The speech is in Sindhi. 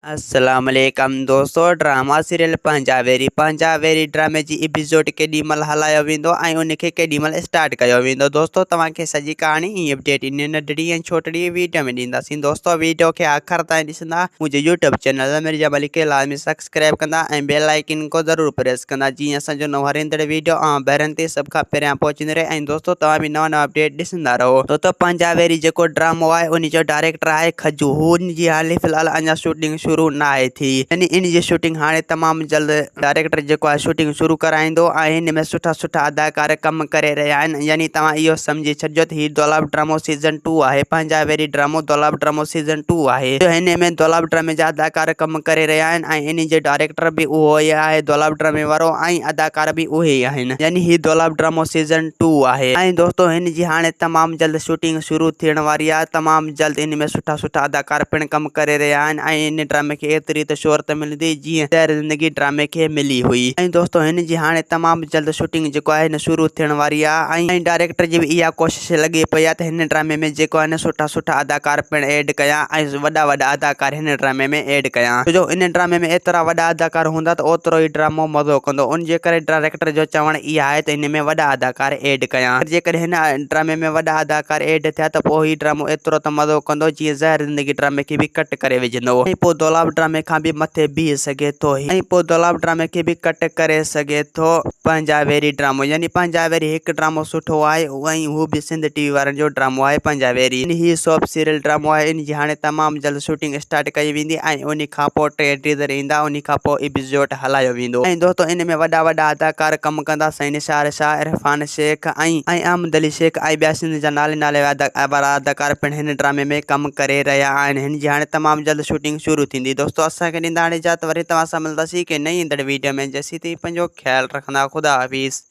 السلام عليڪم دوستو ڊراما سيريل پنهنجا ويري پنهنجا ويري ڊرامي جي ايپيسوڊ ڪيڏي مھل هلايو ويندو ۽ ان کي ڪيڏي مھل اسٽارٽ ڪيو ويندو دوستو توهان کي سڄي ڪهاڻي ۽ اپڊيٽ ان ننڍڙي ۽ ڇوٽڙي ويڊيو ۾ ڏينداسين دوستو ويڊيو کي آخر تائين ڏسندا منهنجي يوٽيوب چينل مرزا ملڪ کي لازمي سبسڪرائب ڪندا ۽ بيل آئيڪن کو ضرور پريس ڪندا جيئن اسان جو نئون هر ايندڙ ويڊيو اوهان ڀائرن تي سڀ کان پهريان پهچندو رهي ۽ دوستو توهان به نوان نوان اپڊيٽ ڏسندا رهو. دوستو پنهنجا ويري جيڪو ڊرامو آهي ان جو ڊائريڪٽر آهي کجو هو ان جي حالي في الحال اڃا شوٽنگ شروع ناهي ٿي يعني ان جي شوٽنگ هاڻي تمام جلد ڊائريڪٽر جيڪو آهي شوٽنگ شروع ڪرائيندو ۽ هن ۾ سٺا سٺا اداڪار ڪم ڪري رهيا آهن يعني توهان اهو سمجهي ڇڏجو ته هي دولاب ڊرامو سيزن ٽو آهي پنهنجا ويري ڊرامو دولاب ڊرامو سيزن ٽو آهي جو هن ۾ دولاب ڊرامي جا اداڪار ڪم ڪري رهيا آهن ۽ ان جي ڊائريڪٽر به اهو ئي آهي دولاب ڊرامي وارو ۽ اداڪار به اهي ئي آهن يعني هي دولاب ڊرامو سيزن ٽو آهي ۽ دوستو هن جي هاڻي تمام جلد شوٽنگ شروع ٿيڻ واري آهي تمام جلد ان ۾ سٺا سٺا اداڪار پڻ ڪم ڪري رهيا آهن ۽ ان ڊرامي کي ايتري ته شهرت ملندي جيئن زهر زندگي ڊرامي کي ملي هئي ۽ دوستو هن جي هاڻي تمام جلد شوٽنگ جيڪو آهي نه شروع ٿيڻ واري آهي ۽ ڊائريڪٽر جي به اها ڪوشش لڳي پئي آهي ته هن ڊرامي ۾ جيڪو آهي نه سٺا سٺا اداڪار پڻ ايڊ ڪيان ۽ وڏا وڏا اداڪار هن ڊرامي ۾ ايڊ ڪيان ڇو جو ان ڊرامي ۾ ايترا وڏا اداڪار هوندا ته اوترو ئي ڊرامو مزو ڪندو ان جي ڪري ڊائريڪٽر جو چوڻ اها آهي ته ان ۾ وڏا اداڪار ايڊ ڪيان پر جيڪڏهن هن ڊرامي ۾ وڏا اداڪار ايڊ ٿيا ته پوء هي ڊرامو ايترو ته مزو ڪندو جيئن زهر زندگي ڊرامي کي به ڪٽ ڪري وجهندو ۽ پوء دولاب ڊرامي کان به مٿي بيهي سگهي ٿو ۽ پوء دولاب ڊرامي کي به ڪٽ ڪري سگهي ٿو. پنهنجا ويري ڊرامو يعني پنهنجا ويري هڪ ڊرامو سٺو آهي ۽ هو به سنڌ ٽي وي وارن جو ڊرامو آهي پنهنجا ويري يعني هي سوپ سيريل ڊرامو آهي ان جي هاڻي تمام جلد شوٽنگ اسٽارٽ ڪئي ويندي ۽ انهي کان پوء ٽي ٽيزر ايندا انهي کان پوء ايپيسوڊ هلايو ويندو ۽ دوستو ان ۾ وڏا وڏا اداڪار ڪم ڪندا سائين نثار شاهه، عرفان شيخ ۽ احمد علي شيخ ۽ ٻيا سنڌ جا نالي نالي وارا اداڪار پڻ هن ڊرامي ۾ ڪم ڪري رهيا آهن هن جي هاڻي تمام جلد شوٽنگ شروع ٿيندي دوستو اسان کي ڏيندا هاڻي اجازت وري توهان سان ملنداسين ڪنهن نئين ايندڙ ويڊيو ۾ جيسين تائين پنهنجو خيال رکندا خدا حافظ.